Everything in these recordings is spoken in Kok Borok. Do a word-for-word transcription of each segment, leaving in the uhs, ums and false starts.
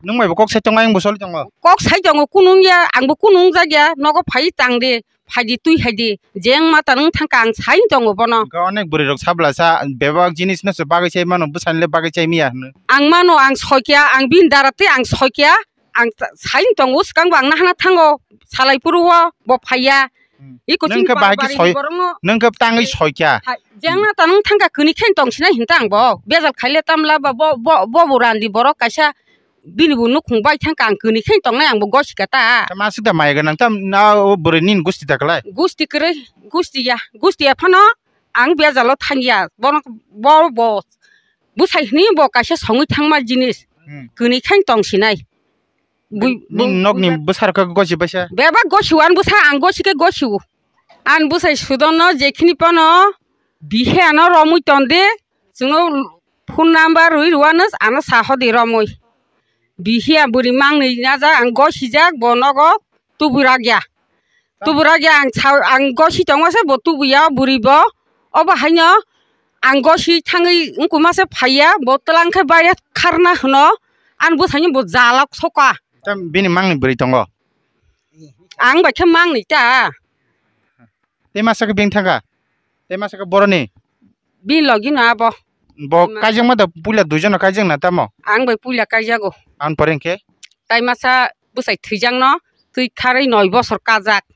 Nwng bai bo kok sai tongo, ayang bo soli tongo. Kok sai tongo, kunu wngya, ang bo kunu wngjak ya, nogo phai tang di, phai di, twi hai di, jeng mata nwng thang kha, ang sai tongo bono. Hwnkhe onek bwrwi rok sabla sa, bebak jinis no se bagwi chai mano, bwsani le bagwi chai miya hwno. Ang mano, ang soi kya, ang bini dara tei ang soi kya, ang ta-, sai tongo, swkang bo ang nahana thango, salai phuru o, bo phaiya. Hmm. Iko nwng chini khe bahai khe bari soi, borokno nwng khe tangwi soi kya. Hai, jengna ta nwng thangkha kwnwi khe tong sinai hinta ang bo. Bejal khaile tamla ba bo, bo, bo, bo randi borok kaisa bini bo nukhung bai thangkha ang kwnwi khe tongnai ang bo gosika ta. Masuk da mai gwnang tam na o bwrwi nini gusti da kwlai. Gusti kwrwi, gusti ya, gusti ya phano ang bejalo thangya. Bono bo, bo bwsai hwnwi bo kaisa songwi thangma jinis. Hmm. Kwnwi khe tong sinai. Bui-, nini bui-, nokni bui-, bwsarok khe gosi baisa? Bebak gosi o, ani bwsa ang gosi khe gosi o. Ani bwsai Sudon no jekhini phano bihe ano romwi ton de, chwngno phone number rwi rwano ano sa hodi romwi. Bihe a bwrwi mangnwi najak ang gosijak bo nogo tubui rakya. Tubura ge ang sao, ang gosi tongo se bo tubuya bwrwi bo. Obo haino ang gosi thangwi wngkuma se phaiya, bo twlang khe baire kharna hwno, ani bwsani bo jalak soka. Tam bini mangni bwrwi tongo? Ang bai khe mangni ta. Tei masa khe beng thangkha? Tei masa khe boroni? Bini logi no abo. Bo kaijak ma da puila duijon no kaijak na tamo? Ang bai puila kaijago. Ang pore hwnkhe? Tai masa bwsai thwijak no twi kharwi noi bosor kajak.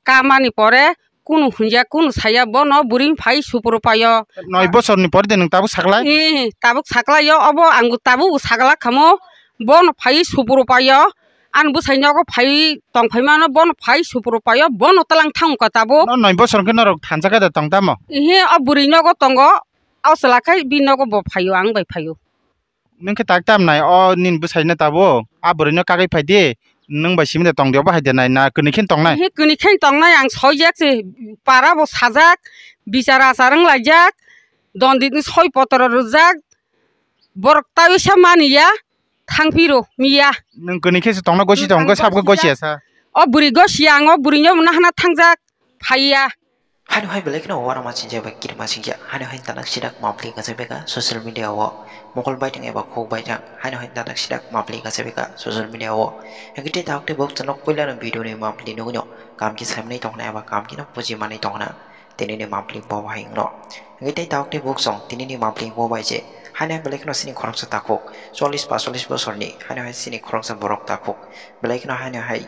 Kamani pore kunu hwnjak, kunu saya, bono bwrwi phai supuru paio. Noi bosorni pore de nwng tabuk saklai? Ee, tabuk saklaio, obo ang tabuk saklak kamo, bono phai supuru paio. Ani bwsai nogo phai tong phai mano, bono phai supuru paio, bono twlang thang ka tabuk. No noi bosor khe norok thansa khe da tong tamo? Ihe, o bwrwi nogo tongo, o chwla khai bini nogo bo phaio, ang bai phaio. Nwng khe tak tam nai, o nini bwsai no tabuk, a bwrwi no kagwi phai di, nwng bai simi da tong di, obo hai de nai, na kwnwi khe tong nai? Ihe, kwnwi khe tong nai, ang soi jak se, para bo sajak, bichar achar wng laijak, dondit ni soi potro rwjak, borok taiwi sa mani ya. Thang phiro miya. Nwng kwnwi khe se tongna gosi tong, ang khe sabo khe gosi gosi ya sa. O bwrwi gosi ya, ang o bwrwi no nahana thangjak phaiya. Haino hai belai kheno uanama sinjak bai kirima singya. Haino hai tanak sidak mapli gajak beka social media o mokol baithang eba khuk baithang. Haino hai tanak sidak mapli gajak beka social media o. Hingke tei tabuk tei bok chwnok puila no video ni mapli nugui no kam khe saimani tongna eba kam khe no buji mani tongna. Tini ni mapli bo hai wngno. Hingke tei tabuk tei buk song tini ni mapli bo bai je. Haino hai belai kheno sini khoroksa takhuk. Chollish pasolis bosorni haino hai sini khoroksa borok takhuk. Belai kheno haino hai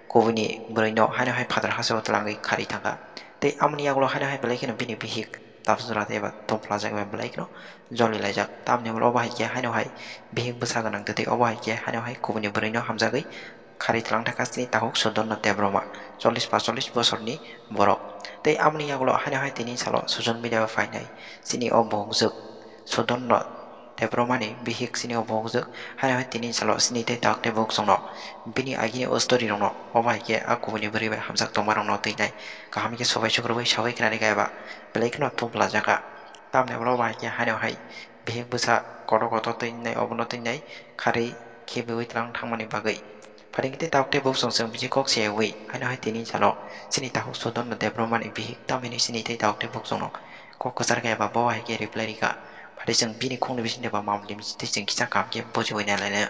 kubuni bwrwino haino hai phatar hasteo twlangwi kharwi thangkha. Tei amoni yagulo haino hai belai kheno bini bihik tabuk jora tei eba tongphlajak eba belai kheno joli laijak. Tamni ulo obo hai khe haino hai bihik bwsa gwnang tei obo hai khe haino hai kubuni bwrwino hamjagwi kharwi twlang thangkha chini takhuk Sudonna Debbarma, chollish pasolis bosorni borok. Tei amoni yagulo haino hai tini salo social media o phainai chini o buhukjwk Sudonna Debbarmani bihik chini o buhukjwk haino hai tini salo chini tei tabuk tei buk chwngno bini agini o story rokno obo hai khe a kubuni bwrwi bai hamjak tongma rokno twinai kaham khe sobai sukrubui saui khnani kaiba belai kheno tongpla jakha. Tamni ulo obo hai khe haino hai bihik bwsa kotor kotor twinai obono twinai kharwi khibiui twlang thangmani bagwi. Pharing tei tabuk tei buk chwng chwng bisi kok se wi, haino hai tini salo chini takhuk Sudonna Debbarmani bihik tamhini chini tei tabuk tei buk chwngno kok kwchar khe eba bo hai khe reply rikha. Phari chwng bini khungni bisingni ba mamli tei chwng kisa kaham khe bujiui nai lainai.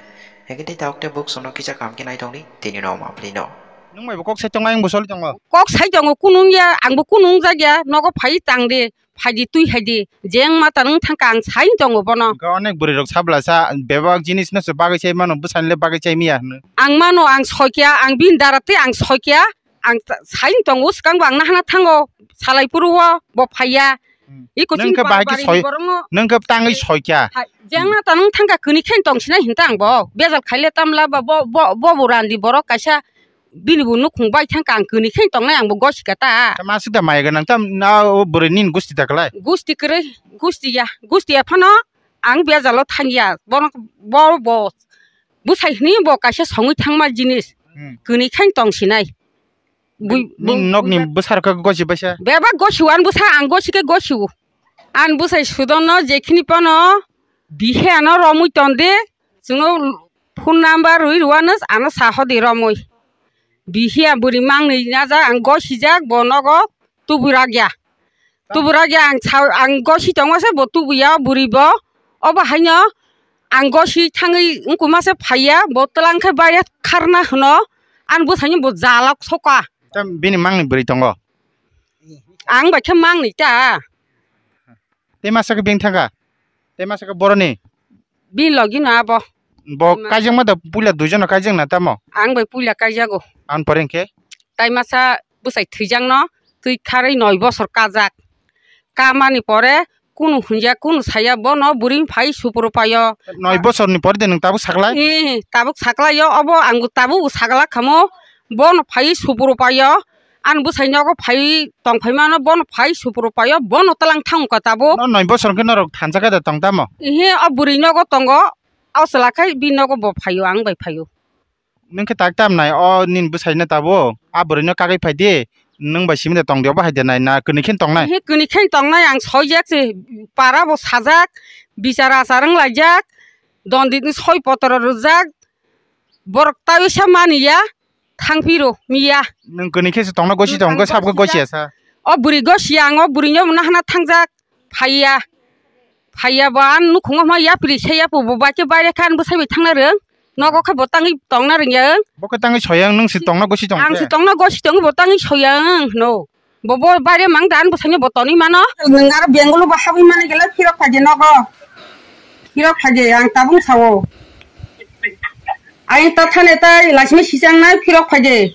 Hingke tei tabuk tei buk chwngno kisa kaham khe nai tongdi tini no mamli no. Nwng bai bo kok sai tongo, ayang bo soli tongo. Kok sai tongo, kunu wngya, ang bo kunu wngjak ya, nogo phai tang di. Phaidi twi haidi, jeng mata nwng thangkha ang sai tongo bono. Hwnkhe onek bwrwi rok sabla sa, bebak jinis no se bagwi sai mano, bwsani le bagwi sai miya hwno. Ang mano, ang soi kya, ang bini dara tei ang soi kya, ang ta-, sai tongo, swkang bo ang nahana thango, salai phuru o, bo phaiya. Hmm. Iko nwng chini khe bahai khe bari soi, borokno nwng khe tangwi soi kya. Hai, jeng mata nwng thangkha kwnwi khe tong sinai hinta ang bo, bejal khaile tamla ba bo, bo, bo, bo randi borok kaisa. Bini bo nukhung bai thangkha ang kwnwi khe tongnai ang bo gosika ta. Masuk da mai gwnang tam na o bwrwi nini gusti da kwlai? Gusti kwrwi, gusti ya, gusti ya phano ang bejalo thangya. Bono bo, bo bwsai hwnwi bo kaisa songwi thangma jinis. Hmm. Kwnwi khe tong sinai. Bui-, nini bui-, nokni bui-, bwsarok khe gosi baisa? Bebak gosi o, ani bwsa ang gosi khe gosi o. Ani bwsai Sudon no jekhini phano bihe ano romwi ton de, chwngno phone number rwi rwano ano sa hodi romwi. Bihiya bwrwi mangnwi najak ang gosijak bo nogo tuburak ya. Tuburak ya ang sao, ang gosi tongo se bo tubuya bwrwi bo. Obo haino Ang gosi thangwi wngkuma se phaiya, bo twlang khe baire kharna hwno, ani bwsaino bo jalak soka. Tam bini mangni bwrwi tongo? Ang bai khe mangni ta. Tei masa khe bini thangkha? Tei masa khe boroni? Bini logi no abo. Bo Ma- kaijakma da puila duijono kaijakna tamo? Ang bai puila kaijago. Ang pore hwnkhe? Tai masa bwsai thwijakno twi kharwi noi bosor kajak. Kamani pore kunu hwnjak, kunu saya, bono bwrwi phai supro paio. Noi bosorni pore de nwng tabuk saklai? Eh, tabuk saklaio, obo ang tabuk sakla khamo, bono phai supro paio. Ani bwsai nogo phai tong phai mano, bono phai supro paio, bono twlang thang ka tabuk. No noi bosor khe norok thansa khe da tong tamo? Ehe, o bwrwi nogo tongo, o chwla khai bini nogo bo phaio, ang bai phaio. Nwng khe tak tam nai, o nini bwsaino tabuk, a bwrwino kagwi phai di, nwng bai simi de tong di, obo hai de nai, na kwnwi khe tong nai? He kwnwi khe tong nai, ang soi jak se, para bo sajak, bichar achar wng laijak, dondit ni soi potro rwjak, borok tai sa mani ya, thang phiro miya. Nwng kwnwi khe se tong na gosi tong, sab khe gosi ya sa? O bwrwi gosi ya, ang o bwrwi no nahana thangjak. Phaiya, phaiya bo ang nukhungo ma yapri se yapo bo bai khe baire khe ang bwsai bai thangna rwng. Nogo khe bo tangwi tongna rwngya ang. Bo khe tangwi soyang, nwng se tongna gosi tong Ang khe? Se tongna gosi tong bo tangwi soyang no. Bo bo baire mang dan bwsai no bo tonwi mano. Nwng aro Bengaluru bo habwi mani gele phirok phaidi nogo. Phirok phaidi ang tabung sao. Ain ta thane tai lasmi sisang nai phirok phaidi.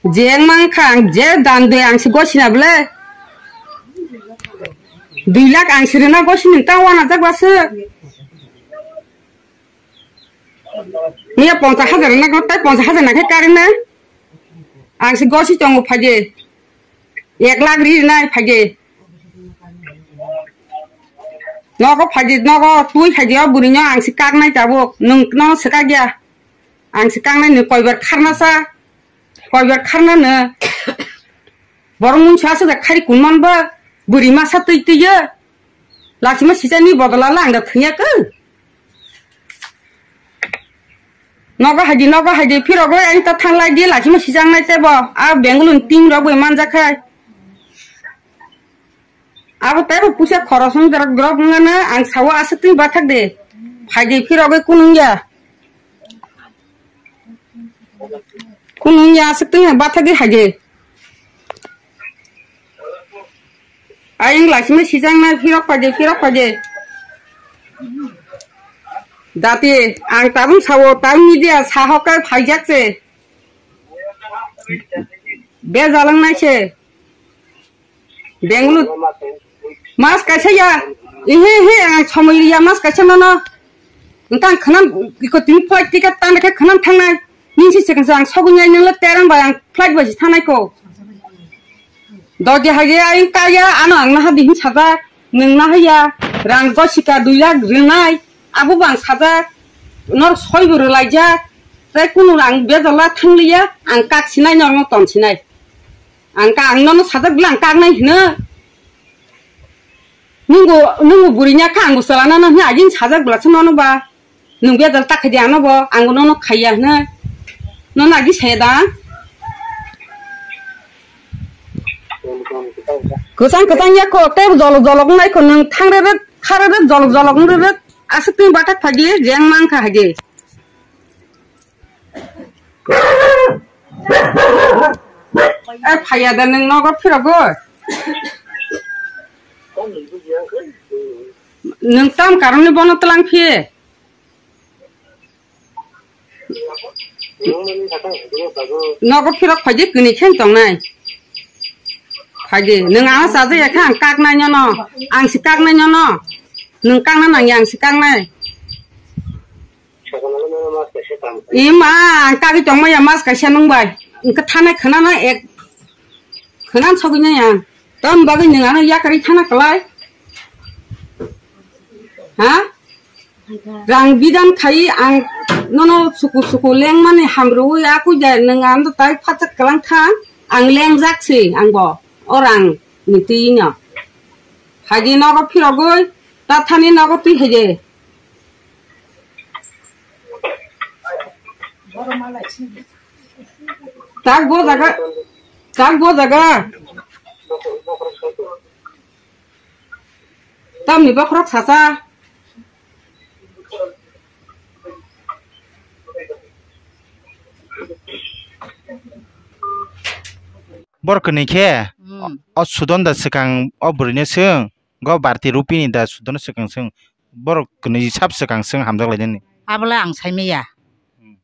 Jeng mang kha ang je dan doi ang se gosina bole. Dui lakh ang se rina gosini ta wana jak base. Niya ponchas hajar na ko tai ponchas hajar na khe kari na. Ang se gosi tongo phaje. Ek lakh ri nai phaje. Nogo phaje, nogo tui phaje o buri no ang se kak nai tabuk. Nwng no se kak ya. Ang se kak nai nwng koibar kharna sa. Koibar kharna no. Borok mungsa aswk da khari kunman ba bwrwi masa twi twi yo. Lachima sisani bodola lang da thwngya khe. Nogo haidi, nogo haidi, phirogwi ani ta thanglai di, lachima sijak nai tebo. A Bengaluru ni team rok bai manjak khai. Abo tebo puisa khoros wng dorok dorok wngmano ang sawo aswk twi bathak de. Haidi phirogwi kunung ya. Kunung ya aswk twi bathak de haidi. Ayang laisima sijak nai phirok paide, phirok paide. Dati, ang tabung sawo, tabung media sahokai phaijak se. Bejalang nai se. Bengaluru. Mas kaisa ya. Ehe, ehe, ang somoi ya mas kaisa nono. Engkang khanam, iko tini flight ticket tang khe khanam thangnai. Nini se chikon ang sogwi nai nang le terang bai ang flight bai se thangnai ko. Dodi hage ayang kaya ano ang naha dihin sajak. Nwng nahaya rang gosika dui lakh rwnai. Abo bo ang sajak. Nor soi bo rwlaijak. Tai kunu rang bedola thangliya. Ang kak sinai norno ton sinai. Ang ka ang nono sajak bla ang kak nai hino. Nungu, nungu buri nya ka ang bo chalana no hino agin sajak bla se nono ba. Nwng bedal ta khaidi ano bo, ang nono khaiya hwnwi. Nono agi saya da? Kwchang kwchang ya kho, tei jolok jolok wngnai kho, nwng thang re re, kha re re, jolok jolok wng re re, aswk twi bathak phaidi, jeng mang kha haidi. Ai phaiya da nwng nogo phirogwi? Nwng tam karon ni bono twlang phi? Nogo phirok phaidi kwnwi khe tongnai. Phaidi, nwng ano chajakya khe ang kaknai nono. Ang se kaknai nono. Nwng kakna nangya ang se kaknai. Ima, ang kagwi tongmaya mas kaisa nwng bai. Wngkha thanai khwnana ek khwnan sogwi nai ang. Tam bagwi nwng ano yakarwi thana kwlai. Ha? Rang bidan khai ang nono suku suku lengmani hamrwi akwi de nwng ano tai phatsak kwlang tha ang lengjak se ang bo o rang ni twi no. Haidi nogo phirogwi ta thani nogo twi haidi. Tak bo jaga, tak bo jaga. Tamni bokhorok sasa. Borok kwnwi khe Hmm. o Sudon da swkang o bwrwino swng, go Barti Rupini da Sudon swkang swng. Borok kwnwi sab swkang swng hamjak lainani. Abola ang saimaya. Hmm.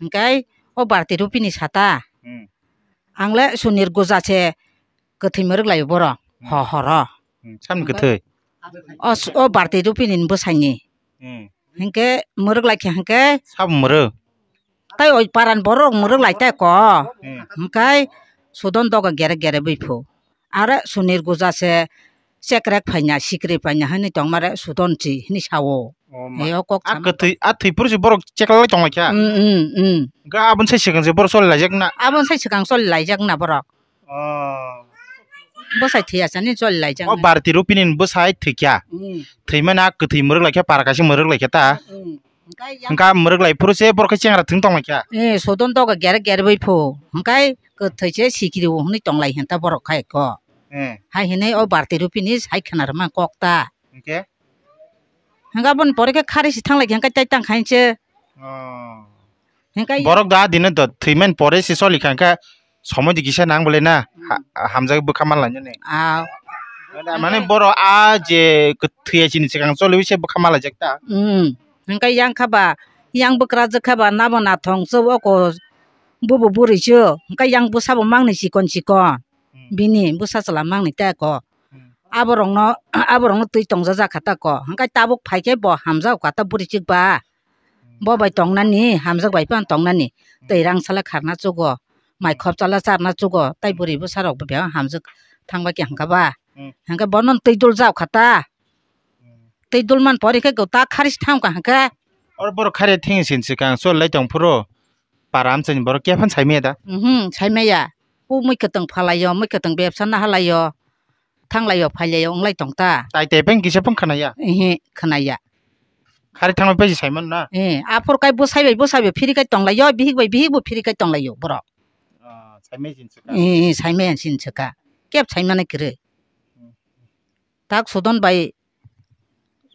Hwnkhe o Barti Rupini sata. Hmm. Ang le Sunir Guja se kwthwi mwrwk lai borok. Hmm. Ho horo. Hmm. Samni kwthwi. O s-, o Barti Rupini bwsaini. Hmm. Hwnkhe mwrwk lai khe hwnkhe. Sabo mwrwk. Tai oi paran borok mwrwk lai tai ko. Hmm. Hwnkhe Sudon doga gere gere bwi phu. Are Sunir Guja se chekrek phaina sikri phaina hwnwi tongmare Sudon chi hwnwi sao. Oh, ma. Hei o kok a sama kwthwi, a thwi phuru se borok cheklai tong lai kha. Mm, mm, mm. Ga aboni sai swkang se borok choli laijak na. Aboni sai swkang choli laijak na borok. Oh. Bwsai thwi achani choli laijak. O na. Barti Rupini bwsai thwikya. Hmm. Thwimani a kwthwi mwrwk laikya, para kaisa mwrwk laikya ta. Hmm. Hwnkhe yang Hwnkha mwrwk lai phuru se borok khe chengra thwng tong laikya. Eh, Sodon doga gere gere bai phu. Hwnkhe kwthwi se sikiri o hwnwi tong lai hwn ta borok khai ko. Eh. Hai hwnwi o Barti Rupini sai khwna rwma kok ta. Hwnkhe? Hwnkhe aboni pore khe khari si thang lai khe hwnkhe tai tang khai se. Oh. Hwnkhe borok da dino do thwimani pore se choli kha, hwnkhe somoi di kisa nang bole na, ha-, hamjak bwkha man lainani. Ah. Mane, mane borok a je kw-, thwiya chini swkang choli se bwkha man laijak ta. Hmm. Hwnkhe yang kha ba, yang bwkrajak kha ba, nabo nathong se oko bubu bwrwi se, hwnkhe yang bwsa bo mangni chikon chikon. Hmm. Bini bwsa chwla mangni ta ko. Hmm. Aborokno, aborokno twi tongjajakha ta ko. Hwnkhe tabuk phaikhe bo hamjak kha ta bwrwi chikba. Hmm. Bo bai tongnani, hamjak bai phano tongnani. Hmm. Twi rang sala kharna chugo, mai khop chala charna chugo, tai bwrwi bwsarok bo biyang hamjak thangbai khe hwnkha ba. Hmm. Hwnkhe bono twi dul jak kha ta. Hmm. Twi dul man pori khe ta khari se thang kha hwnkhe. Oro borok khari thing sin swkang chol lai tong phuru. Para amchaini borok khe phano saimaya da? Mhm, saimaya. O mui kwtwng phalaio, mui kwtwng bebsa nahalaio, thanglaio, phailaio, wnglai tong ta. Tai tai pheng kisa pheng khwnaya? Ehe, khwnaya. Khari thangma pesi saimano na? Eh, aphuru kai bwsai bai bwsai bai phiri kai tonglaio, bihik bai bihik bo phiri kai tonglaio borok. Ah, saimaya sin swkang. Eh, eh, saimaya sin swkang. Kep saimani kwrwi. Hmm. Tak Sudon bai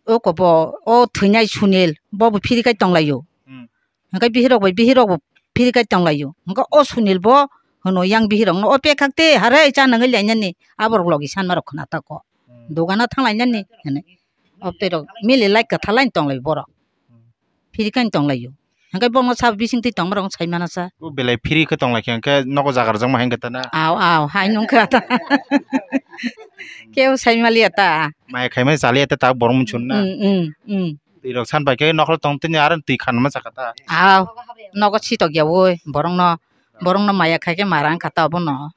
o kobo, o thwinai Sunil, bo bo phiri kai tonglaio. Hmm. Hwnkhe bihirok bai bihirok bo phiri kai tonglaio. Hwnkhe o Sunil bo hwno yang bihirokno, "O pekhak de, hare cha nangwi lainani," aborok logi sanmarok khna ta ko. Hmm. Dogano thang lainani, hwnwi. Obtwi rok mili lai kwtha lain tonglai borok. Hmm. Phiri kai tonglaio. Hwnkhe bono sabo bisingtwi tongmarok saimano sa. O belai phiri khe tonglaikha, hwnkhe nogo jaga rwjakma hai wngkha ta na? Aw, aw, hai nungkha ta. Kebo saimaliya ta. Mai khaimani chaliya ta, tabuk borok muchung na. Mm, mm, mm. Twi rok san pai khe nokhol tong tini aro twi khanma chakha ta. Aw, nogo sitok ya oi, borokno, borokno maya khai khe mara wngkha ta obono.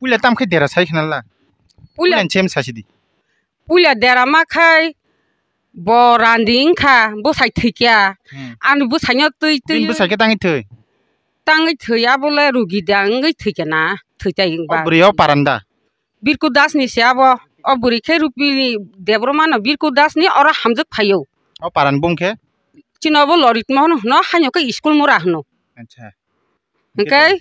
Puila tam khai dera sai khna la. Puila Puila chem sasi di. Puila dera ma khai bo randi wngkha, bwsai thwikya. Hmm. Ani bwsaino twi twi Bini bwsai khe tangwi thwi? Tangwi thwi, abo le rugi da wngwi thwikya na, thwitai O wngba. bwrwi o paranda? Birku Das ni se abo. O bwrwi khe Rupini Debbarma no Birku Das ni oro hamjak phaio. O paran bung khe? Chini obo Lorit Mohon hwno, haino khe school mura hwno. Acha. Hwnkhe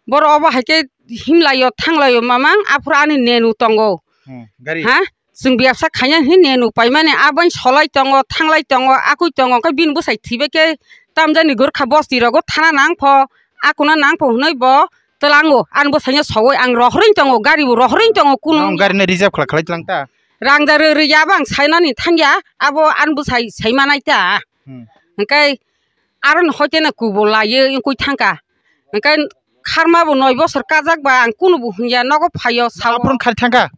borok obo hai khe himlaio, thanglaio, mamang, aphuru ani nenu tongo. Hmm, gari. Ha? Chwng biyapsa khaina hwnwi nenu paimani, aboni solai tongo, thanglai tongo, akui tongo, hwnkhe bini bwsai thwibai khe tamjani gurkha bosti rogo thana nang pho, akuna nang pho hwnwi bo tlango, ani bwsaino sogwi ang rohorwi tongo, gari bo rohorwi tongo, kunu Nang gari no reserve khlai khlai tlang ta? Rang da rw rw ya bo ang sainani thangya, abo ani bwsai sai manai ta. Hmm. Hwnkhe Aro ni hoite na kubul laiwi wngwi thangkha. Hwnkhe kharma bo noi bosor kajak ba ang kunu bo hwnya nogo phaio sao. Aphuru khari thangkha?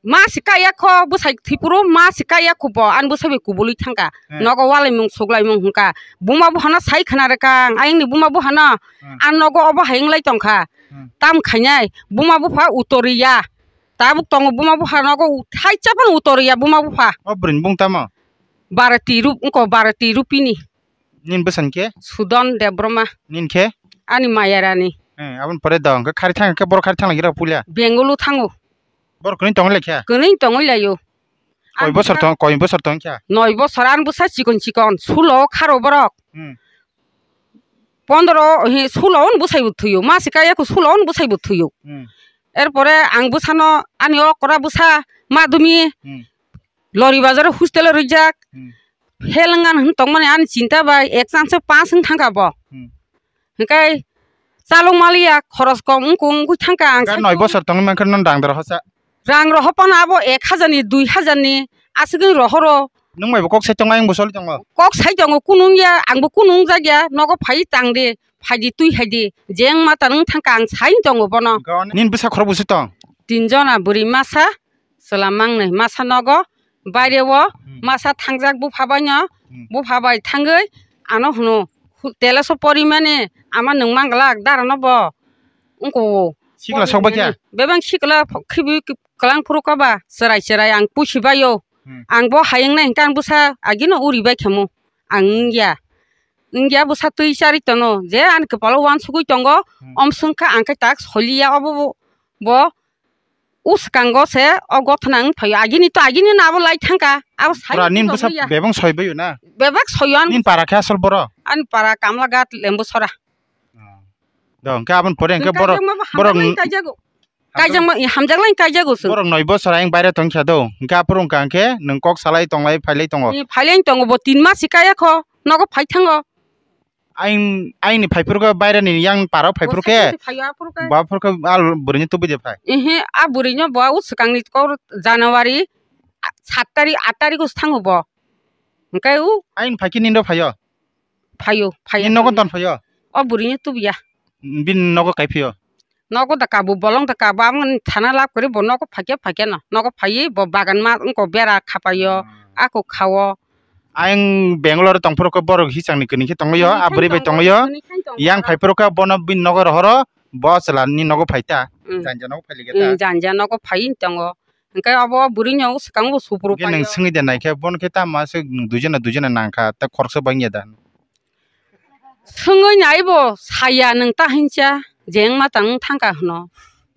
Ma se kaiya kho bwsai thwipuro ma se kaiya kho bo ani bwsai bai kubulwi thangkha. Hmm. Nogo walaimung suklaimung hwnkha. Buma buphano sai khna rwkha ang ayang ni buma buphano. Hmm. Ang nogo obo hai wnglai tongkha. Hmm. Tam khainai buma bupha utoriya. Tabuk tongo buma bupha nogo u-, thaicha phano utoriya buma bupha. O bwrwini bung tamo? Barati rup wngkha Barati Rupini. Nini bwsani khe? Sudon Debbarma. Nini khe? Ani Mayarani. Eh, aboni pore do, hwnkhe khari thang khe borok khari thang lai khe puila? Bengulu thango. Borok kwnwi tongwi lai khe? Kwnwi tongwi laio. Koi bosor tong, koi bosor tong khe? Noi bosor, ani bwsa chikon chikon, sulo kharo borok. Hmm. Pondro, he, sulo on bwsai bo thwio, ma se kaya kho sulo on bwsai bo thwio. Hmm. Erpore ang bwsano, ani okra bwsa madumi, Hmm. Lori bazar o hostel o rijak. Hmm. Fail wngna hwn tongmani ani chinta bai ek chance pass wng thangkha bo. Hmm. Hwnkhe Chalok maliya, khoros kom wngkung wngkui thangkha ang. Ga sai noi tong- bosor tongwi mankhe non rang dara hosa. Rang rohopano abo ek hajar ni, dui hajar ni aswk wng rohoro. Nwng maibo kok sai tongo, ayang bo soli tongo. Kok sai tongo, kunu wngya, angbo kunu wngjak ya, nogo phai tang di, phai di, twi hai di, jeng mata nwng thangkha ang sai tongo bono. Ga nini bwsa khorok bwswk tong? Tin jona bwrwi masa, chwla mangnwi masa nogo, baire o Hmm. masa thangjak bupha baino, Hmm. bupha bai thangwi ano hwno, hu-, teleso porimani ama nwng manglak darano bo wngko. Sikla sok bai kha? Bebang sikla pho-, khibi ki-, kwlang phuru kaba, chwrai chwrai ang pusi baio. Hmm. Ang bo hayung nai hwnkhe ang bwsa agino uri bai khamo. Ang wngya. Wngya bwsa twi chari tono, je ani kwpalo uansugwi tongo, Hmm. omswng kha ang khe tak soliya obo bo, bo uskango se o gothna wng phaio. Agini to agini no abo lai thangkha. Abo sai Pura nin tongwi bwsa ya. Bebang soi baio na? Bebak soyo an. Nin para khe asol boro? Ani para Kamlaghat Lembusora. Do, hwnkhe aboni pore hwnkhe Hwnkhe borok, kaijak ma bo borok hamjak lai kaijago. Kaijak ma, hamjak lai kaijago se. Borok noi bosor ayang baire tong kha do. Hwnkhe aphuru wngkha hwnkhe nwng kok salai tonglai phailai tongo. Ni phailai tongo bo tin mas si kaya kho. Nogo phai thango. Aing, aini phaiphuru khe baireni yang parao phaiphuru khe. Bo phaiphuru khe. Bo phuru khe al bwrwini tubui de phai. Ehe, a bwrwino bo u swkangni kok January, a, sat tarik, at tarik o thango bo. Hwnkhe u. Aini phaikhe nini do phaio? Phaio, phaio. Nini nogo ton phaio? O bwrwino tubuya. Bini nogo kai phaio? Nogo da kabo, bolong da kabo, amo thana lab kwrwi bo nogo phaikhe, phaikhe no. Nogo phaiwi bo bagan ma wngko bera khapaio, Hmm. ako khao. Ayang Bangalore tongphuru khe borok hisangni kwnwi khe tongwi o, Kwnwi a bwrwi bai tongo, tongwi o. Kwnwi khe tongo. Yang phaiphuru khe bono bini nogo rohoro, bo chwla ni nogo phai ta. Hmm. Janja nogo phai ligi ta. Hmm, janja nogo phai tongo. Hwnkhe abo bwrwino swkango supru Hwnkhe nwng paio. Swngwi de naikhe, bono khe tamo aswk nwng duijana duijana nangkha, tei khoroksa bangya da? Swngwi naibo saya nwng ta hinsa, jeng mata wng thangkha hwno.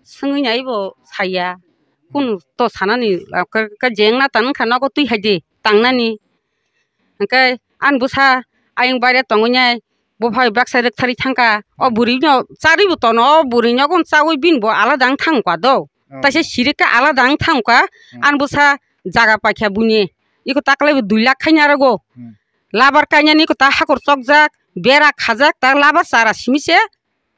Swngwi naibo saya, kunu to sanani, khe, khe jeng mata wngkha nogo twi hai di, tangnani. Hwnkhe ani bwsa ayang baire tongwi nai, bo phai baksa rwktharwi thangkha. O bwrwino charibo tono, o bwrwino gon chawi bini bo alada wng thangkha do. Oh. Taisa sirikhe alada wng thangkha, Hmm. ani bwsa jaga paikha buini. Iko taklai bo dui lakh khaina rogo. Hmm. Labar kainani iko ta hakur chokjak, bera khajak, ta labar chara simi se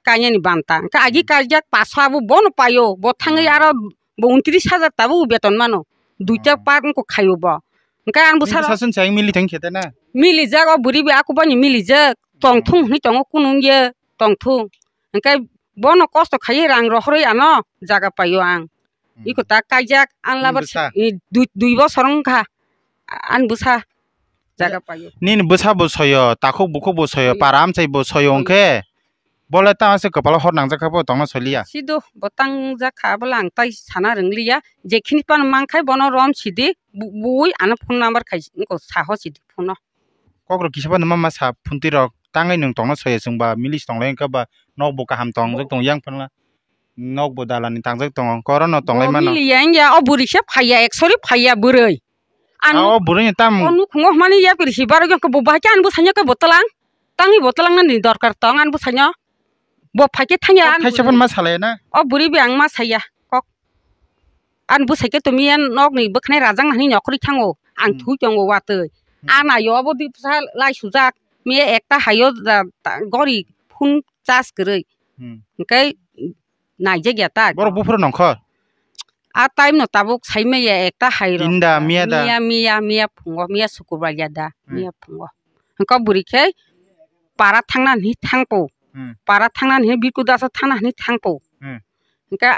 kainani banta. Hwnkhe agi Hmm. kaijak paso abo bono paio, bo thangwi Hmm. aro bo untris hajar tabuk beton mano. Duita Hmm. part wngkha khaio bo. Hwnkhe ani bwsa Nini rok sasun chayang mili thang khe ta na? Milijak o bwrwi bai akubani milijak. Tongthung Hmm. hwnwi tongo kunu wngya tongthung. Hwnkhe bono kosto khaiwi rang rohorwi ano jaga paio ang. Hmm. Iko ta kaijak ang Nini labar bwsa? Si-, i, dui, dui bosor wngkha. A-, ani bwsa jaga paio. Nini bwsa bo soyo, takhuk bukhuk bo soyo, Soyo. Para amchai bo soyo Soyo. Hwnkhe bole tamo se kwpalo hor nangjak kha bo tongna soliya. Sido bo tangjak kha bole ang tai sana rwngliya. Jekhini phano mankhai bono rom sidi, bu-, bui ano phone number khai wngkha saho sidi phone no. Kokrok kisa phano mama sa phuntwi rok tangwi nwng tongna soya chwngba milis tonglai wngkha ba nok bo kaham tongjak tong yang phano nok bo dalani tangjak tongo korono tonglai Bo mano. Miliya wngya o bwrwi se phaiya eksori phaiya bwrwi. Ang Ah, o bwrwini tam o nukhungo hwnmani yapri si barwi khe bo bahai khe ani bwsanya khe bo twlang. Tangwi bo twlangnani dorkar tong ani bwsanya. Bo phaikhe thangya Kok ani thaisa bwrwi. Phano ma salaya na? O bwrwi bai ang ma saya kok. Ani bwsai khe to miya nokni bwkhanai rajak nani nokhorwi thango. Ang Hmm. thui tongo watwi. Hmm. Ang nayo obo dui bwsa lai sujak. Miya ekta hayo da, da, gori phone charge kwrwi. Hmm. Hwnkhe naijak ya ta. Borok buphuru nongkho? A time no tabuk sai maya ekta hai rok. Tinda, miya da? Miya, miya, miya phungo, miya sukurbar ya da, Hmm. miya phungo. Hwnkhe bwrwi khe para thangna hinwi thangpo. Hmm. Para thangna hinwi Biku Dasa thangna hinwi thangpo. Hmm. Hwnkhe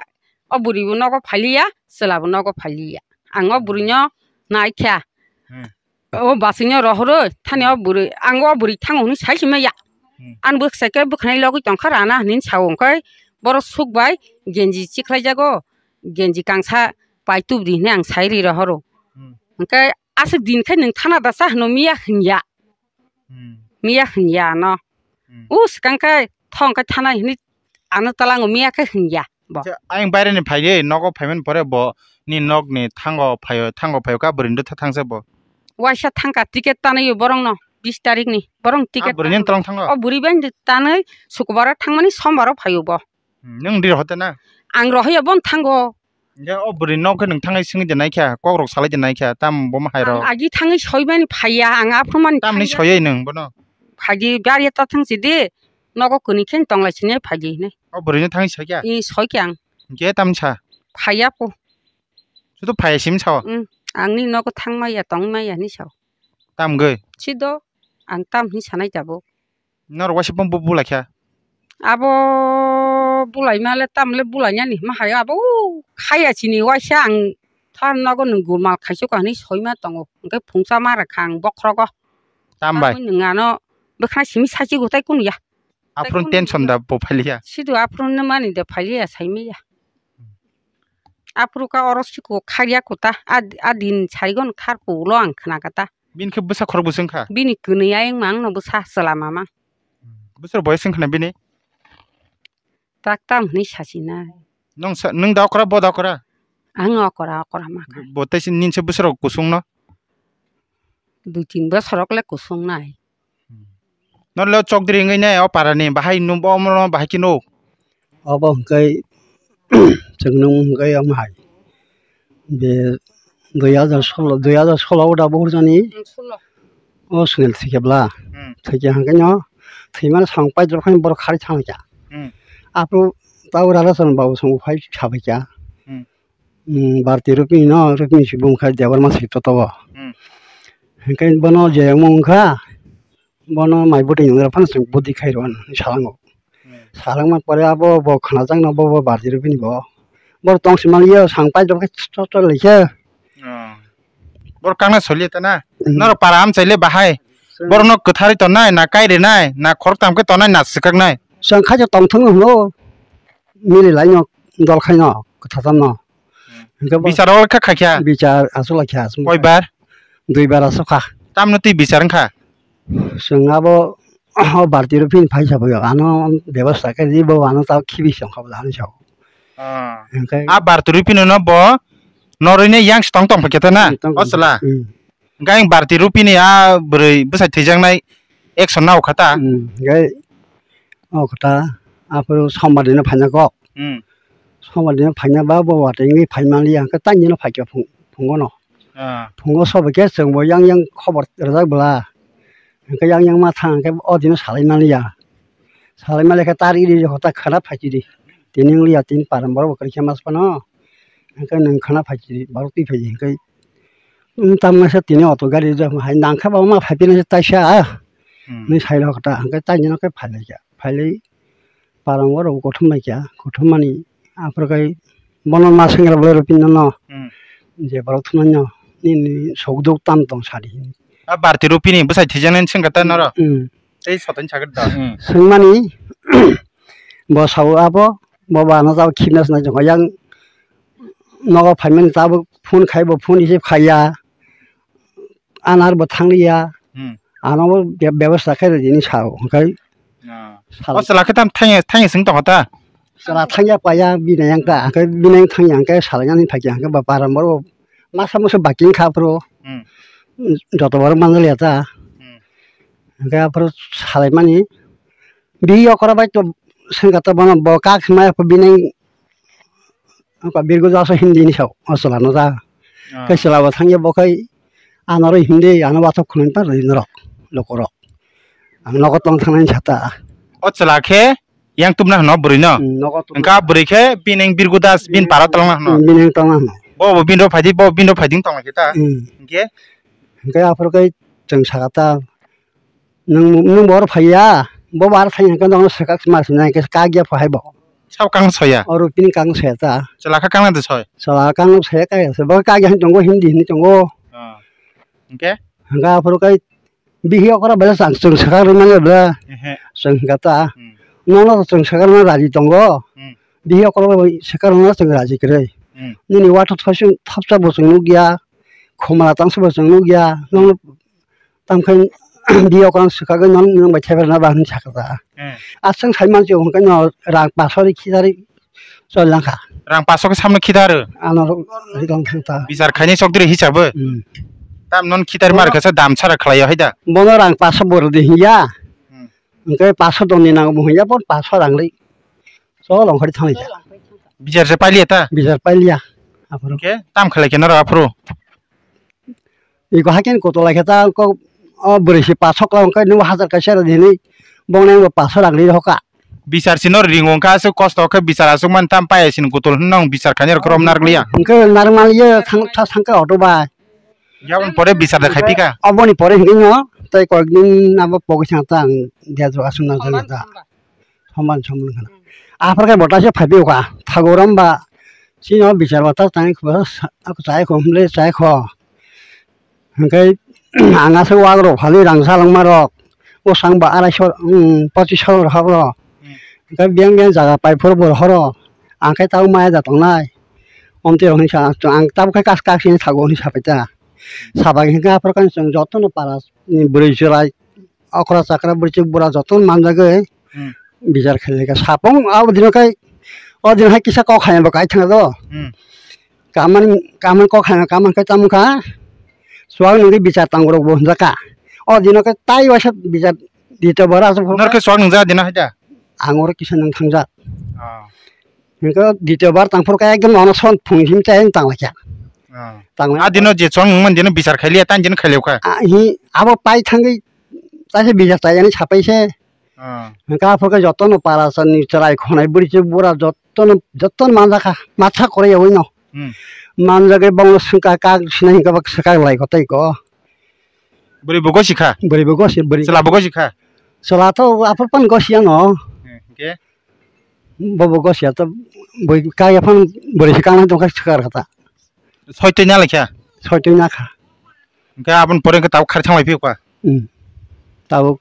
o bwrwi bo nogo phailiya, chwla bo nogo phailiya. Ang o bwrwi no naikha. Hmm. O bwswk no rohorwi thani o bwrwi, ang o bwrwi thango hinwi sai se maya. Hmm. Ani bwsai khe bwkhanai logwi tongkha rana hinwi sao, hwnkhe borok suk bai genji chikhlai jago, genji kangsa pai tubudi hinwi ang sai ri rohoro. Hmm. Hwnkhe aswk din khe nwng thana dasa hwno miya hwnya. Hmm. Miya hwnya ano. Hmm. O swkang khe thong khe thana hinwi ano twlango miya khe hwnya bo. Acha, ayang baireni phaidi, nogo phaimani pore bo ni nokni thango phaio, thango phaio ka bwrwini rwtha thangsa bo. Waisa thangkha ticket tanwi borokno bis tarikni, borokni Ah, ticket bwrwini tanwi. Twlang thango? O bwrwi bai tanwi sukubaro thangmani sombaro phaio bo. Hmm, nwng di rohor ta na? Ang rohorya bono thango. Hwnkhe o bwrwi nok khe nwng thangwi swngwi de naikha, kokrok salai de naikha, tamo bomo hai rok? Ang agi thangwi soimani phaiya, ang aphuru mani Tamni thangya. Soyai nwng bono? Phaidi gari ta thang sidi, Nogo kwnwi khe tonglai sini phai di hinwi. O bwrwino thangwi soi kha? I soi kha ang. Hwnkhe tamni sa? Phaiya po. Sudu phaiya simi sao? Mm, ang ni nogo thang maya, tong maya hinwi sao. Tamgwi? Sido, ang tam hinwi sanai tabuk. Norok waisa bumbo bulai kha? Abo bulai male tamle bulai nani ma hai abo khaya chini waisa ang than nogo nwng gulmal khaisu ka hinwi soima tongo. Hwnkhe phungsa ma rwkha ang bokhrogo. Tam bai? Abo nwng ano bwkhana simi sachi gutai kunu ya. Aphuru tension da bo phailiya? Sidu aphuru no mani da phailiya saimaya. Aphuru ka oro siko kharya kuta a, a din sarigon khar kulo ang khna kata. Bini khe bwsa khorok bwswng kha? Bini kwnwi ayang mang no bwsa chwla mama. Bwswk boyes wng khna bini? Tak tam hwnwi sasinai. Nwng sa, nwng da okra, bo da okra? Ang okra, okra ma kha. Bo tei nini se bwswk rok kusung no? Dui tin bosor rok le kusung nai. Norle o chokdri wngwi nai o para ni bahai nuk bo omo no bahai khe nuk. Obo hwnkhe chwng nung hwnkhe omo hai. Be dui hajar solo, dui hajar solo o da buhur jani. Hmm, solo. O swngel thwikhe bla. Hmm. Thwikhe hwnkhe no thwimani samung paidrop khe borok khari thangkha. Hmm. Aphuru tabuk rara chwng babu chwng phai sabaikha. Hmm. Hmm, Bharti Rupini no, Rupini se bung khai Debbarma se toto bo. Hmm. Hwnkhe bono je omo wngkha, bono mai bwtwi nwngra phano chwng budi khai rw salango. Hmm. Salangma pore abo bo khnajakno bo, bo Bharti Rupini bo. Boro tong sima liya sang paidrop khe chot chot laikha. Oh. Boro kangna solia ta na? Hmm. Norok para amchai le bahai. Hmm. Borokno kwtharwi tongnai, na kai rinai, na khoroktham khe tongnai, na swkaknai? Chwng khaisa tongthokno hwno. Mili laino dol khaino kwthatamno. Hmm. Hwnkhe bo bichar o kha khaikha? Bichar aswk laikha aswk. Koibar? Duibar aswk kha. Tamno twi bichar wngkha? Chwng abo o Bharti Rupini phai sabaio, ano bebosta khe di, bo ano ta khibi se wngkha bo da hinwi sao. Ah. Hwnkhe a Bharti Rupini no bo norwini yang se tong tong phaikhe ta na? Hmm, tong tong. O chwla? Hmm. Hwnkhe ang Bharti Rupini a bwrwi bwsai thwijaknai action nao kha ta? Hmm, hwnkhe o kha ta, aphuru sombar dino phaina kok. Hmm. Sombar dino phaina ba bo watwi wngwi phai manliya, hwnkhe taini no phaikha phung-, phungo no. Ah. Phungo sobai khe chwng bo yang yang khobor rwjak bwla. Hwnkhe yang yang ma thang khe o dino salai manliya. Salai manliya khe tar iri rok ta khana phaikhe di. Tini wng liya tini paran borok bo kwrwi khe mas phano. Hwnkhe nwng khana phaikhe di, borok twi phaidi hwnkhe. Wng tamnai se tini auto gari rok hai nang khe bo ma phai phinai se taisa. Hmm. Nini sai rok ta hwnkhe taini no khe phai lai kha. Phai lai parang o rok kothom lai kha. Kothom mani aphuru khe bono ma senggra bolai rw phinna no. Hmm. Je borok thumnaino nini sogduk tam tong sadi. A Bharti Rupini bwsai thwijaknai swngkha ta noro? Hmm. Tei sotoni sakhe da. Hmm. Swngmani bo sao abo bo ba ano jabo khibna swnai jokha yang nogo phaimani tabuk phone khai bo phone receive khaiya. Anar bo thangliya. Hmm. Ano bo be-, bebostha khe rwdi hinwi sao, hwnkhe. Ah. Sal- O chwla khe tam thangya, thangya swng tongkha ta? Chwla thangya paiya, bini yang ta, hwnkhe bini yang thangya, hwnkhe salainani phaikha, hwnkhe ba paran borok masa musu baki wngkha aphuru. Hmm. Joto borok manjaliya ta. Hmm. Hwnkhe aphuru salaimani, bini okora bai to swngkha ta bono, bo kak hwnmaya pho bini Wngkha Birgu Daso Hindi ni sao, o chwla no da. Ah. Khe chwla bo thangya bo khai ano aro Hindi, ano wathok khwnwi pa rwi norok, lukurok. Ang nogo tong thangnani sata. O chwla khe yang tubna hwno bwrwi no? Hmm, nogo tubna. Wngkha bwrwi khe bini Birgu Das, bini para tongna hwno? Hmm, bini tongna hwno. Bo bo bini ro phaidi, bo bini ro phaidi tongna khe ta? Hmm. Hwnkhe? Hwnkhe aphuru khe chwng saka ta. Nwng, nwng bo oro phaiya, bo bo aro thangya hwnkhe nono swkak ma swnai hwnkhe kak ya pho hai bo. Sabo kang soya? Oro bini kang soya ta. Chwla kha kang de soi? Chwla kang soya kaya se. Bo kak ya hwn tongo, Hindi hwnwi tongo. Ah. Hwnkhe? Hwnkhe aphuru kai bihi okora bela chang chwng swkak rwmani bela. Ehe. Chwng hwnkha ta. Hmm. Nono chwng swkak rwna raji tongo. Hmm. Bihi okora bai swkak rwna chwng raji kwrwi. Hmm. Nini watho thosung thopsa bo chwng nukya. Khumla tangsa bo chwng nukya. Nono Tamkhe biyo kang swkagwi non nwng bai thaibrana ba hwnwi sakha ta. Hmm. Aswng sai mansi hwnkhe no rang paso ri khitari chol langkha. Rang paso khe samno khitaro? Ano ri tong thang ta. Bichar khainai chokdiri hisabo? Hmm. Tam non khitari mar khe sa dam sara khlai hai da. Bono rang paso bo rwdi hiya. Hmm. Hwnkhe paso doni nango bo hiya, bo paso rang ri. Chol ongkhori thanglai kha. Bichar se pailiya ta? Bichar pailiya. Aphuru. Hwnkhe tam khlai khe noro aphuru? Iko haikhe koto lai khe ta ko, o bwrwi se paso kla hwnkhe nung hazar kaisa rw di hinwi Bongni bo paso rang ri hoka. Bichar sino ringo wngkha, aswk kosto khe bichar aswk man tam paya sini kutul hwnwi nwng bichar khainai rok rom narwkliya. Hwnkhe narwkmaliya thang, tha thangkhe auto bai. Yaboni pore bichar da khaipika? Oboni pore hwnkhe no tei koyekdin abo pogwi thang ta ang dia jora aswk nang jani ta. Soman soman khana. Aphar khe bota se phaipi kha. Thago rom ba sino bichar bota tang kho sa, ako chai kho hwnle chai kho. Hwnkhe ang aswk wagrok phali rang salangmarok, bwsang ba araisho, um, pochisho rok habro. Hmm. Hwnkhe biyang biyang jaga pai phuru bo horo. Ang khe tabuk maya da tongnai. Omtwi rok hinwi sa, ang tabuk khe kas, kas hinwi thago hinwi sapai ta. Sabai hwnkhe aphuru khe chwng jotono para ni bwrwi chwrai, okra chakra, bwrwi chwk bura jotono manjagwi Hmm. bichar khailai kha. Sapung abo dino khe, o dino hai kisa kok hai bo kai thangna do. Hmm. Kaman, kaman kok hai, kaman khe tamo kha. Suak nungwi bichar tangborok bo hwnjak kha. O dino khe tai waisa bichar dito bara aswk phuru Nor khe suak nungja dino hai da? Ang oro kisa nung thangjak. Ah. Hwnkhe dito bar tangphuru khe ekdom ono son phung him chai tanglaikha. Ah. Tanglai. A dino je suak nungmani dino bichar khailiya, tani dino khailiya kha. Ah, hi, abo pai thangwi taisa bichar chayani sapai se. Ah. Hwnkhe aphuru khe jotono para sani chwrai khonai bwrwi se bura jotono, jotono manjakha, matha kwrwi yaui no. Hmm. Manjagwi bongno swngkha kak sinai hwnkhe bak swkak lai kotai ko. Bwrwi bo gosi kha? Bwrwi bo gosi, bwrwi. Chwla bo gosi kha? Chwla to aphuru pan gosi ano. Hmm, hwnkhe? Bo bo gosi ya to bwrwi kak ya phan bwrwi se kangnai tongkha swkar kha ta. Soi twi na lai kha? Soi twi na kha. Hwnkhe aboni pore hwnkhe tabuk khari thang lai phiyok kha? Hmm. Tabuk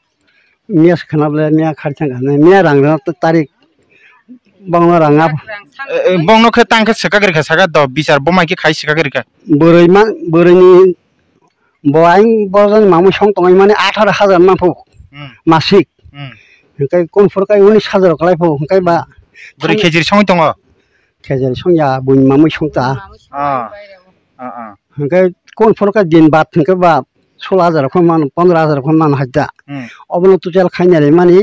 miya se khna bole miya khari thang kha, miya rang rang tarik bongno rang ap. Eh, eh, bongno khe tang khe swkak rikha saka do bichar bo mai khe khai swkak rikha. Bwrwi ma, bwrwini bo ayang borjani mamwi song tongwi mani atharo hajar manphu Hmm. masik. Hmm. Hwnkhe kunphuru khe unis hajar kwlai phu hwnkhe ba Bwrwi khejri songwi tongo? Khejri songya buini mamwi songta. Ah. Ah, ah. Hwnkhe kunphuru khe din bad hwnkhe ba solo hajar khe man, pondro hajar khe man haida. Hmm. Obono total khaina rimani,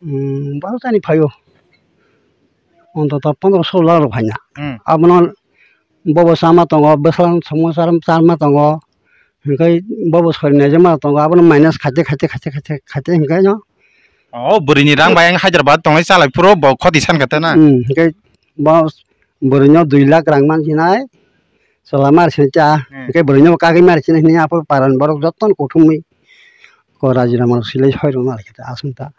um, baro tani phaio. Ontoto pondro solo lakh rok phaina. Hmm. Abono bobo chama tongo, bwswlang somo char-, charma tongo. Hwnkhe bobo sori naijak ma tongo, abono minus khaite, khaite, khaite, khaite, khaite hwnkhe no. O bwrwini rang bai ang Hyderabad tongnai chalai phuru bo khoti san kha te na. Hmm, hwnkhe bo bwrwino dui lakh rang man sinai. Chwla mar sinai cha. Hmm. Hwnkhe bwrwino bo kagwi mar sinai hwnwi aphuru parani borok jotono kuthumwi. Ko rajinama rok silai soi rwna lai khe ta aswng ta.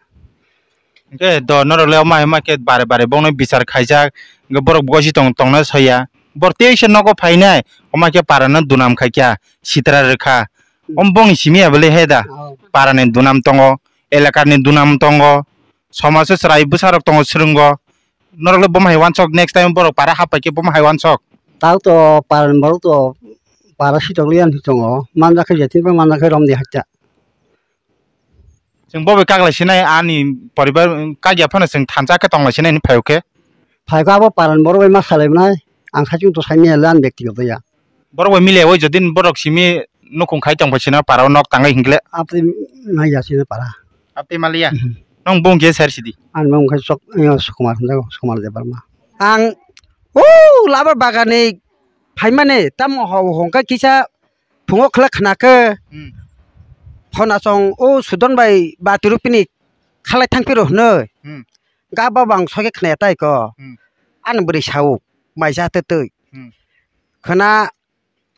Hwnkhe do norok le omo hai ma khe bare bare bongno bichar khaijak, hwnkhe borok gosi tong tongna soya. Bor teisa nogo phainai, omo khe parano dunam khaikha, sitra rwkha. Hmm. Om bongni simi ya bwle he da? Oh. Parani dunam tongo, elakani dunam tongo, somajo chwrai bwsarok tongo swrwngo. Norok le bomo hai wansok, next time borok para hap pai khe bomo hai wansok. Tao to parani borok to para sitok liya hinwi tongo, manjak khe jetin pai manjak khe romdi hakcha. Chwng bo bai kaklai sinai ani poribar, kakya phano chwng thansa khe tonglai sinai hinwi phaio khe. Phaikha abo parani borok bai ma salai mwnai. Ang saichung to sai manya le ani bektigoto ya. Borok bai mile oi jodi borok simi nukhung khai tong bai sina para o nok tangwi hinkle. Abtwi maya sina para. Abtwi maliya. Mhm. Nong bung je ser sidi. Ani mung khai sok, eh, Sukumar hinjago, Sukumar Debbarma. Ang o labar bagani phaimani tamo ho hongkha kisa phungo khwlai khna khe Hmm. phone asong o Sudon bai baturu pini khalai thang phiro hwnwi. Hmm. Ga ba bang soke khna tai ko. Hmm. Ani bwrwi sao mai ja twi twi. Hmm. Khwna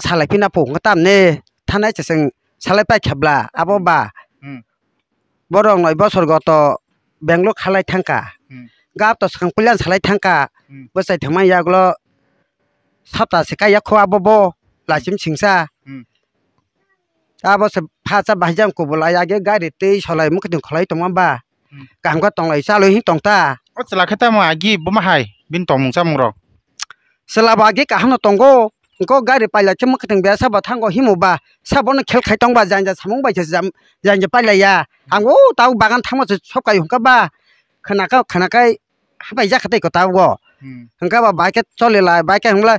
salai phina phungo tamni thanai chasing salai pai khabla abo ba. Hmm. Borok noi bosor goto Bangalore khalai thangkha. Hmm. Gap to swkang puilan salai thangkha. Hmm. Bwsai thangma yagulo sapta se kaiya kho abo bo lachim singsa. Hmm. Abo se phacha bahai jang kubulai age gari tei solai mukhuitwng kholai tongma ba. Hmm. Kaham khe tonglai chalwi hin tongta. O chwla khe tamo agi buma hai bini tongmung chamung rok. Chwla bo agi kaham no tongo. Hwnkhe gari pailai khe mwkhwtwng besa bo thango himo ba, sabo no khel khai tong ba, janja samung bai se jam-, janja pailai ya. Ang o tau bagan thangma se sop kai hwnkha ba, khwna kha, khwna khai hapai jak kha tei kwtal o. Hmm. Hwnkha ba bai khe choli lai, bai khe hwng lai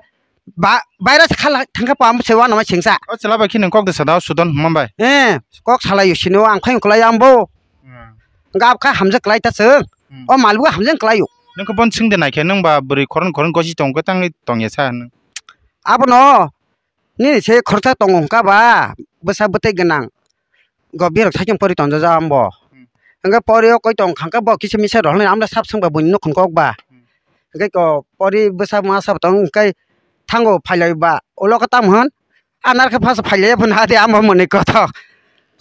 ba, baira se kha lai thang kha pa se uanama sengsa. O chwla bai khe nwng kok de sada o Sudon hwnma bai. Eh, kok salai o sini o ang khai hwnkha lai ang bo. Hmm. Gap kha hamjak lai ta chwng. Hmm. O malbo hamjak lai o. Nwng khe bon swng de nai khe nwng ba bwrwi khorang khorang gosi tong khe tangwi tong ya sa nwng. Abono nini se khoroksa tongo hwnkha ba, bwsa bwtwi gwnang. Go birok saichung pori tongjak ambo. Hmm. Hwnkhe pori o koi tong kha khe bo kisa misa rw hwnwi amle sap swngba buini nukhung kok ba. Hmm. Hwnkhe ko pori bwsa masa bo tong hwnkhe thango phailai ba ulo khe tamo hwn anar khe phasa phailai phano hade amo mwnwi kothok.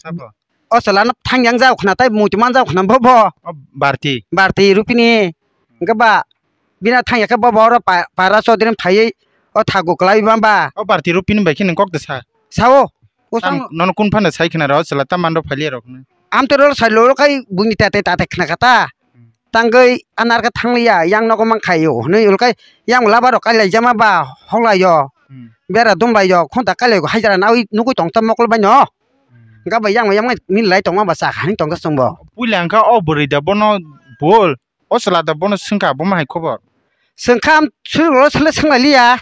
Sabo. O chwla no thang yang jao khna tai muitu man jao khna bo bo. O Barti. Barti Rupini. Hwnkhe ba bina thang ya khe bo bo oro pa-, para chodri phaiwi o thago kwlai ma ba. O Barti Rupini bai khe nwng kok da sa. Sao. O Tam, sang nono kun phano sai khna ro chwla tam man ro phailiya rok no. Am to rol sai lo kai buini tate tate khna kata. Hmm. Tangwi anar khe thang liya yang nogo man khai o hwnwi ul kai yang laba rok kai lai jama ba hok lai o. Hmm. Bera dum lai o khonta kai lai o haijra nawi nugui tong ta mokol bai no. Hmm. Hwnkhe bai yang yang min lai tongma ba cha hani tong ta chwng bo. Puila hwnkhe o bwrwi da bono bol, o chwla da bono swngkha, bo ma hai khobor? Swngkha am swrwnglo swle swng lai liya.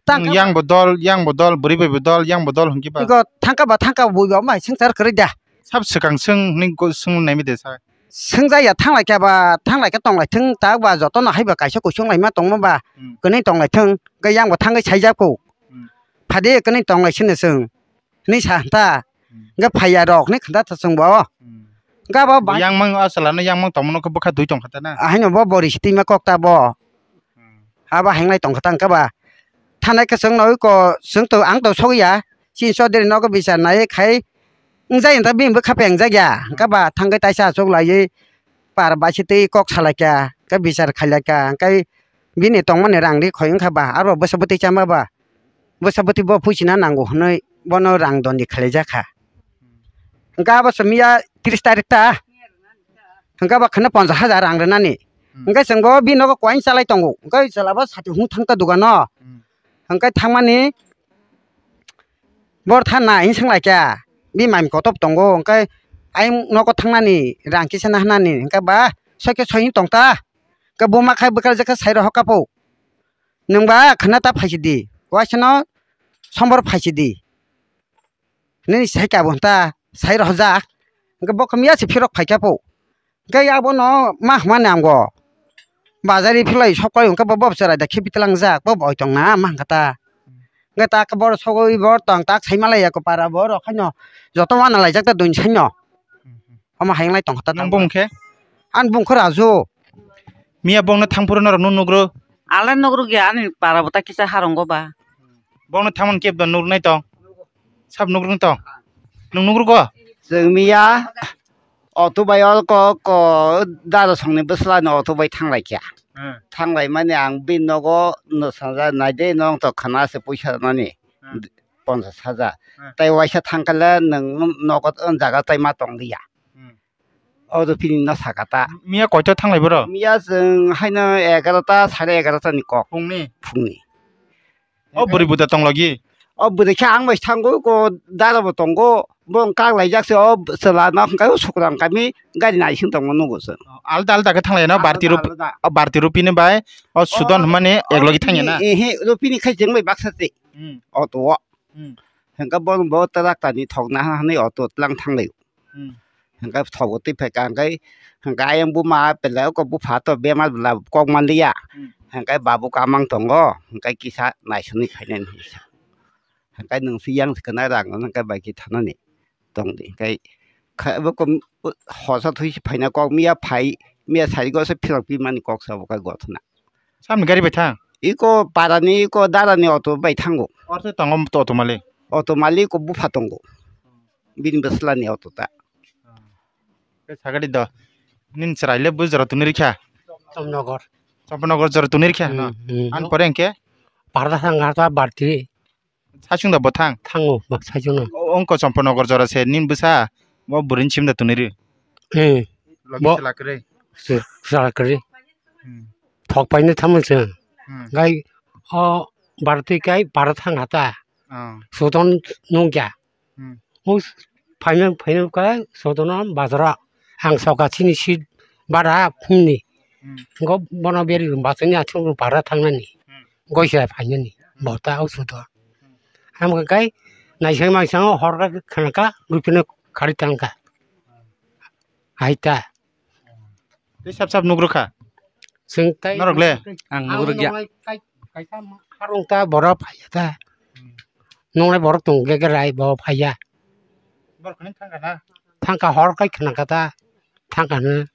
Tang Nwng kha yang ba. Bo dol, yang bo dol, bwrwi bai bo dol, yang bo dol hwnkhe ba. Ego thangkha ba thangkha bui ba ma hai swngchar kwrwi da. Sab swkang swng hwnwi go-, swng nai mi de sa. Swngja ya thang lai kha ba, thang lai kha tong lai thung tak ba joto no hai ba kaisa kuchung lai ma tongma ba. Hmm. Kwnwi tong lai thung, hwnkhe yang bo thangwi saijak kho. Hmm. Phadi kwnwi tong lai sini swng. Hwnwi sa kha ta. Hmm. Hwnkhe phaiya rok hwnwi kha ta chwng bo. Hmm. Hwnkhe abo bai- Yang mang a chwla no yang mang tongma no khe bwkha dui tong kha ta na. Ahaino bo bori si twima kok ta bo. Hmm. Abo henglai tong kha ta hwnkhe ba. Thanai khe chwng noi ko chwng to ang to sok ya. Chini chodri nogo bichar nai khai. Wngjak ya ta bini bwkha peng jak ya. Hmm. Hwnkhe ba thangwi taisa achuk laiwi par bai se twi kok salai kha. Hwnkhe bichar khai lai kha. Hwnkhe bini tongmani rang ri khoi wngkha ba. Aro bwsa bwtwi chama ba. Bwsa bwtwi bo phuisina nango hwnwi bono rang dondi khailaijak kha. Hwnkhe abo se miya tris tarik ta, hwnkhe abo kheno ponchas hajar rang rwnani. Hmm. Hwnkhe chwng bo bini nogo coin chalai tongo, hwnkhe chwla bo sati hung thang ta dukano. Hmm. Hwnkhe thangmani bor tha nai hwn swng lai kha, bini mami kotor tongo, hwnkhe ayang nogo thangnani rang kisa na hwnani, hwnkhe ba soi khe soi wng tong ta, hwnkhe buma khai bwkha rwjak khe sai rw hokha po. Nwng ba khwna ta phaisidi, waisano sombor phaisidi hwnwi sai kha bo ta sai rohorjak. Hwnkhe bo khe miya se phirok phai kha po. Hwnkhe abono ma hwnmani ang bo bazari philai sok khlai hwnkhe bo, bo chwrai da khibi tlangjak, bo boi tong na ma hwnkha ta. Hwnkhe ta khe boro sogwi bo tong tak sai ma lai ya kho para borok haino joto uanalaijak ta dun saino. Omo hayung lai tongkha ta. Nang bung khe? Ani bung khe Raju. Miya bongno thangphuru norok nuk nugro? Ale nugruk ya ani para bo ta kisa harungo ba. Bongno thangmani kebo nuk nai tong? Sab nugruk tong? Nung nugrugo? Chwng miya auto bai o ko, ko dara songni bwsla ni auto bai thanglai kha. Hmm. Thanglai mani ang bini nogo nwsajak nai de nong to khana se puisa nani. Hmm. Ponchas hajar. Hmm. Tai waisa thangkale nwng nogo o jaga tai ma tong liya. Hmm. O Rupini no saka ta. Miya koito thanglai boro? Miya chwng haino egarota, sare egarota ni kok. Phungni? Phungni. O bwrwi buda tong logi? O bwrwi khe ang bai thango, ko dara bo tongo. Bo wng kak laijak se o chwla no hwnkhe o Sukrang kami gari naising tongo nugo chwng. Alda alda khe thanglai no? Alda, Barti Rup-, alda. O Barti Rupini bai o Sudon hwnmani ek logi thangya na? Ehe, Rupini khai chwng bai baksa twi. Hmm. Auto o. Hmm. Hwnkhe bono bo twrak tani thokna hwnwi auto tlang thanglai. Hmm. Hwnkhe thogo twi phai ka hwnkhe, hwnkhe ayang buma pela ko bupha to bemar bwla kok manliya. Hmm. Hwnkhe babu kamang tongo, hwnkhe kisa naisingwi khainani hinwi sa. Hwnkhe nwng se yang se kwna rang hwnkhe bai khe thanani tongdi. Hwnkhe kha-, bo kom-, hosa thwi se phaina kok miya phai, miya sari go se phirok pi mani kok sa bo khe gothona. Samni gari bai thang? Iko parani, iko darani auto bai thango. Orthe tongo auto malik? Auto malik ko bupha tongo. Bini bwslani auto ta. Khe sagadi do. Nini chwrai le bui jora tuni rikha? Chomnogor. Chomnogor jora tuni rikha, no? Hmm, hmm. An pore hwnkhe? Parda thang hata Barti. Saichung da bo thang? Thango, bo saichung no. O, ongko Chomponogor jora se, nini bwsa, bo bwrwini sim da tuni ri? Eh. Logi bo chwla kwrwi? Chw-, chwla kwrwi. Hmm. Thok paina thamung se. Hmm. Gai, o, Barti kai, Barti thang hata. Oh. Suton nungya. Hmm. O, phaina, phaina ka, Suton bazara. Ang soka chini si bara phungni. Hmm. Go bono beri basani athung bara thangnani. Hmm. Goisa phainani. Bota o Suton. Hamkha kai naisai maisang hor kha khana kha rupino khari tang kha. Hai ta. Tei sap sap nugrukha. Chwng tai norok le? Ang nugrukya. Nonglai kai, kaisa kharung ta borok phaiya ta. Hmm. Nonglai borok tong ge ge rai bo phaiya. Borok khani thangkha na? Thangkha hor kai khana kha ta. thangkha hwnwi.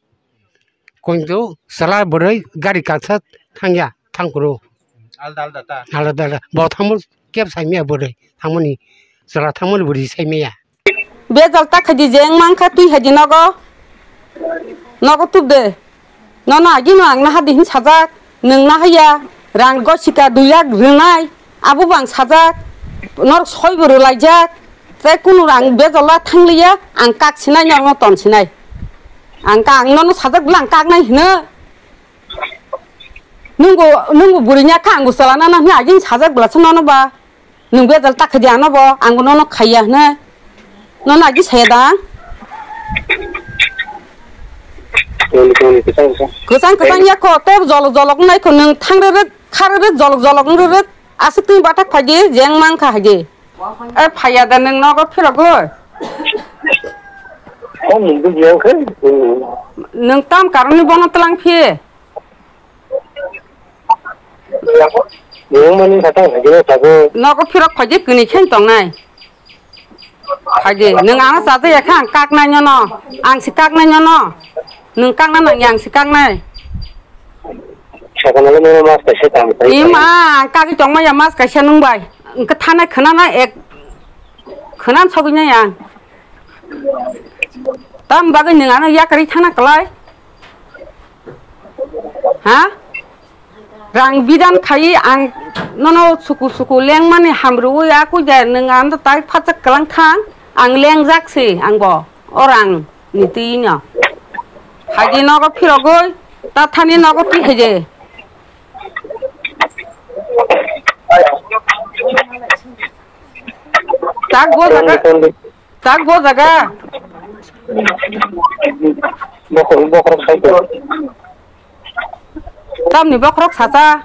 Kintu chwla bwrwi gari kaksa thangya, thangphuru. Alda alda ta? Alada alada. Bo thangmo keb saimaya bwrwi thangmani. Chwla thangmani bwrwi saimaya. Bejal ta khaidi jeng mankha twi haidi nogo. Nogo tubde. Nono agino ang naha di hin sajak. Nwng nahaya. Rang gosika dui lakh rwnai. Abo bo ang sajak. Norok soi bo rwlaijak. Tei kunu rang bejal la thangliya. Ang kak sinai norokno ton sinai. Ang ka ang nono sajak bwla ang kaknai hino. Nungbo, nungbo bwrwi nya kha, angbo chwla nana hwnwi agini sajak bwla se nono ba. Nwng bejal ta khaidi ano bo, angbo nono khaiya hwnwi. Nono agi saya da? Toni, toni, kwchang, kwchang. Kwchang, kwchang ya kho, tei jolok, jolok wngnai kho, nwng thang rwrwk, kha rwrwk, jolok, jolok wng rwrwk, aswk twi bathak phaidi, jeng mang kha haidi. Eh, phaiya da nwng nogo phirogwi? Oh, nwng bujiya khe, nwng. Nwng tam karoni bono tlang phi? Nwng mani kha tang khaikhe tabuk. Nogo phirok phaidi kwnwi khe tongnai. Phaidi, nwng ano chajak ya khe ang kaknai nono. Ang si kaknai nono. Nwng kakna nangya ang si kaknai. Sakano le nono mas kaisa tang khai. Ima, ang kagwi tongma ya mas kaisa nwng bai. Wngkha thanai khwnana ek khwnan sogwi nai ang. Tam bagwi nwng ano yakarwi thana kwlai? Ha? Rang bidan khai ang nono suku suku lengmani hamrwi akwi de nwng ano tai phatsa kwlang thang ang lengjak si ang bo o rang ni twi no. Haidi nogo phirogwi ta thani nogo twi haidi. Tak bo jaga. Tak bo jaga. Bokhorok, bokhorok sai ko. Tamni bokhorok sacha.